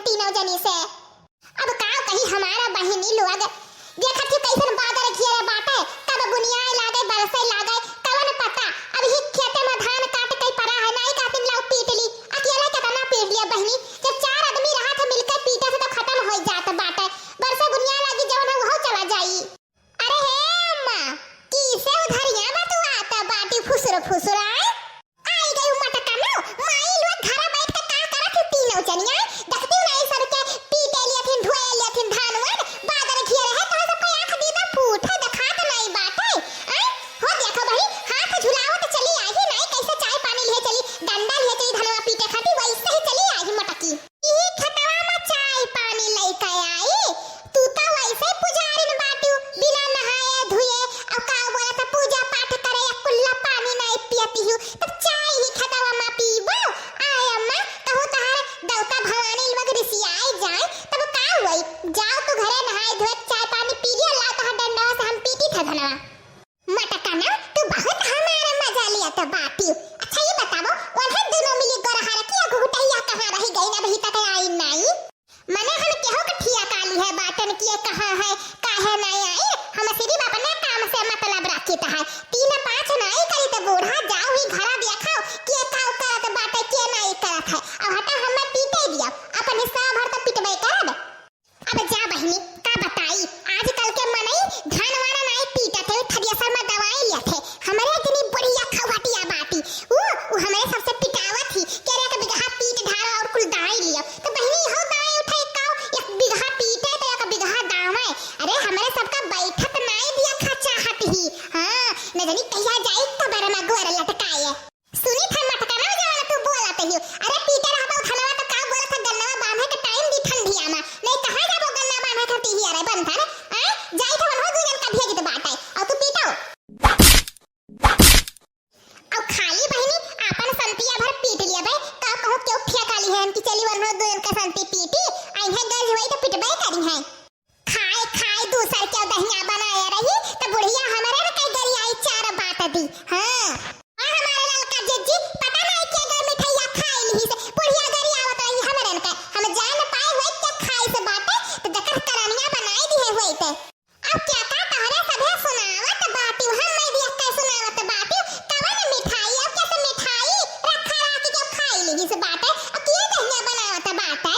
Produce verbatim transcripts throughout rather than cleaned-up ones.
तीनों जनी से। अब का कही हमारा बहिनी लोग, देखत ही कइसन बादर घेरे बाटे, कब बुनियाए लागे, बरसे लागे, कवन पता। अब ही खेते में धान काट के परा है, नाई कहतिन लाओ पीट ली। अकेले केतना पीट लिया बहिनी, जब चार आदमी रहत है मिलके पीटे से तो खतम होइ जात बाटे। बरसे बुनियाए लागी, जवन है उहो चला जाई। अरे हे अम्मा, किसे उधरिया बतुआत बाटी फुसुर फुसुर आए? आई गई मटकनो, माई लोग घरा बैठ के का करत ही तीनों जनिया? देखती नहीं सबके पीटे लियथिन, ढोए लियथिन धान वान, बादर घेरे है, तोहरे सबके आँख दीदा फूटे देखात नहीं बाटे। आय, हो देखो बहिनी, हाथ झुलावत चली आई नहीं, कैसे चाय पानी लिए चली, डंडा लिए चली धनवा पीटे खाती, वैसे ही चली आई मटकी। ई खेतवा में चाय पानी लइके आई, तू तो वैसे पुजारिन बाटू, बिना नहाए धुए, और का बोला था पूजा पाठ करे, या कुल्ला पानी नहीं पियती हूँ, तब चाय ही खेतवा में पीबो। आय अम्मा, कहूँ तहार देवता भवानी लोग रिसियाए जाए, तब का हुई? जाओ तू घरे नहाए धोए, चाय पानी पी लियो, लाओ तहार डंडवा से हम पीटी था धनवा। मटकना, तू बहुत हमारा मजा लिया तो बाटी। अच्छा ये बताओ, उन्हें दोनों मिली गोरहार की घुघुटैया कहाँ रही गई, अभी तक आई नहीं? मने हम केहू के ठिया काली है बाटन किए कहाँ है, काहे नहीं आई? हम सिर्फ अपने काम से मतलब रखित है। तीन पाँच नहीं करी तो बूढ़ा जाओ ही घरा देखो, के का करत बाटे, के नहीं करत है। अब हटा हमें पीटे दिया, अपन हिस्सा भर तो पिटबे करब। अब जा बहिनी, का बताई, आजकल के मनई धान वान नाई पीटत है, थ्रेसर में दवाई लियत है। हमरे इतनी बुढ़िया खौहटिया बाटी, ऊ, ऊ हमरे सबसे पिटावत ही, के रे एक बिगहा पीट ढारो और कुल दाई लियो। तो बहिनी, इहो दाई उठे काओ, एक बिगहा पीटे तो एक बिगहा दावे। अरे, हमरे सबका बैठत नाई दिया खा चाहत ही। हाँ, न जानी कहिया जाई कबर में गोर लटकाए। सुनी था मटकना जवन तू बोलत हियो। अरे पीटे रहबा धनवा तो का बोलत है, गन्नवा बांधे के टाइम दी ठंडिया में। नहीं कहाँ जाबो गन्ना बांधे खाती ही, अरे बंधन, आय? जाई था वनहो दू जन का भेज दे बाटे। और तू पीटो। और खाली बहिनी आपन संतिया भर पीट लिया बे, का कहूँ क्यों फेंका ली है कि चली वनहो दू जन का संती पीटी, आई है गरज हुई तो पिटबे करी है। खाए खाए दूसर के दहिया बनाए रही, तो बुढ़िया हमरे न कई गरियाई चार बात दी। हाँ। आ हमारे ललका जिज्जी, पता नहीं के गए मिठाइया खाई ली से, बुढ़िया गरियावत रही हमरे न कई। हम जान पाए हुए के खाई से बाटे, तो जकर करनिया बनाई दिए हुए ते। अब क्या का तहरे सभे सुनावत बाटी, हम मैं भी अक्का सुनावत बाटी, कवन मिठाई, अब कैसे मिठाई रखा राखी के खाई ली से बाटे, अब के दहिया बनावत बाटे?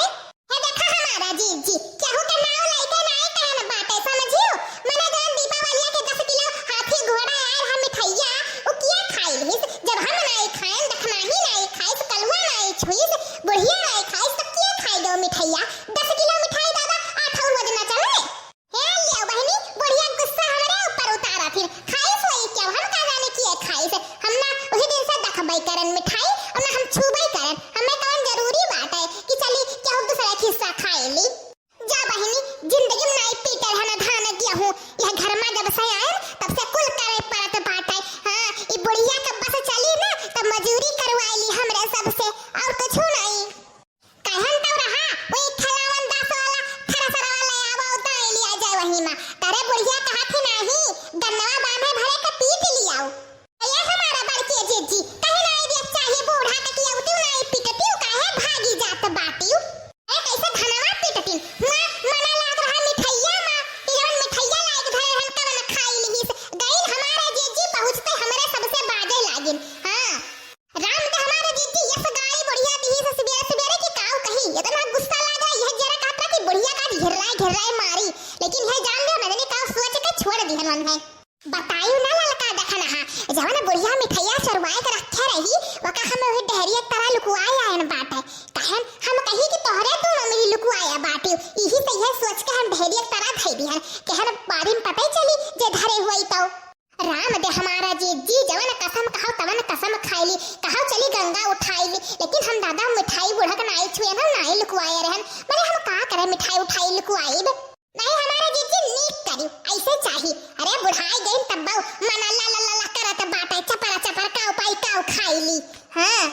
हे देखा हमारा जीजी, केहू के नाव लइके नाई कहन बाटे, समझियो? मने जौन दीपावलिया के दस किलो हाथी घोड़ा आयल हा मिठैया, उ किया खाई लिहिस? जब हम नाई खाएन, दखनाही नाई खाइस, कलुआ नाई छुइस, बुढ़िया नाई खाइस, तो किया खाई गयो मिठैया? दस किलो मिठाई दादा, आठौ रोज न चले। हे लियो बहिनी, बुढ़िया गुस्सा हमरे ऊपर उतारा फिर। खाइस वही क्या, हम का जाने किए खाइस। हम ना उही दिन से दखबई करन मिठाई, और ना हम छूबई करन। हमें कौन जरूरी बात है कि चली केहू दूसरे के हिस्सा खाए ली। जा बहिनी, जिंदगी में नाई पीटे है ना धान गेहूं। यह घर में जब से आयन, तब से कुल करे पड़त बाटे। हाँ, ई बुढ़िया के बस चली ना, तब मजूरी करवाई ली हमरे सबसे, और कुछ नहीं। कहन तो रहा, वो एक खलावन दस वाला थ्रेसरवा ले आवो, दाई लिया जाए वही में। तरे बुढ़िया कहा थी नाही, गन्नवा बांधे भरे के पीट लियाओ। ये हमारा बड़के जीजी, कहीं नाई देख चाहिए बूढ़ा के कि अउतिउ नाई पिटतिउ, काहे भागी जात बाटिउ? ए, कैसे धनवा पिटतिन? हुआ मना लाग रहा मिठैया मा, कि जवन मिठैया लाग धरे हन, तवन खाई लिहिस। गइल हमारा जीजी पहुँचते हमरे सबसे बाजे लागिन। हाँ। राम दे हमारे जीजी यस गाली बुढ़िया दिहिस सबेरे सबेरे कि काऊ कही, इतना गुस्सा लागा, यह जरा कहत रहा कि बुढ़िया का घेर्राए घेर्राए मारी, लेकिन यह जान लियो नंदनी काऊ सोच के छोड़ दिहन मन है। बतायू ना ललका देखन हा, जवन बुढ़िया मिठैया चोरवाए के रखे रही, वका हम वही डेहरिया तरह लुकुआए आयन बाटे। कहन हम कही कि तोहरे तू मम्मी लुकुआया बाटी, इही से यह सोच के हम डेहरिया तरह धई दिहन, कहन बारिन पते चली जे धरे हुई तो। राम दे हमारा जीजी, जवन कसम कहो तवन कसम खाइली, कहो चली गंगा उठाइली, लेकिन हम दादा मिठाई बुढ़क नाई छुएन, हम नाई लुकवाए रहन। मने हम का करे मिठाई उठाई लुकवाइब? नहीं हमारा जीजी नीक करी, ऐसे चाही। अरे बुढ़ाई गई तब मना ला ला ला ला करत बाटे, चपरा चपर काऊ पाई काऊ खाइली। हाँ।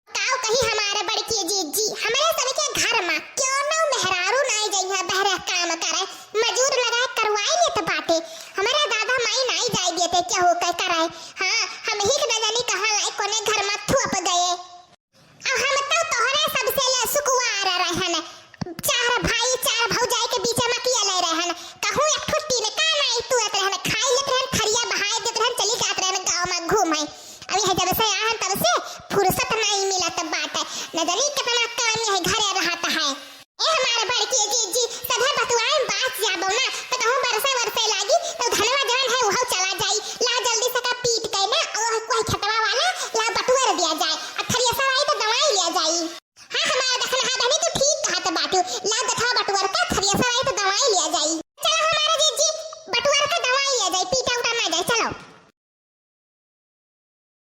काऊ कही हमारे बड़की जीजी, हमरे सबके घर मा क्यों नौ मेहरारू नाई जइहा बहरे काम करे, मजूर लगाए करवाई लेत बाटे। हमरे दादा माई नाई जाए देते केहू के कराए।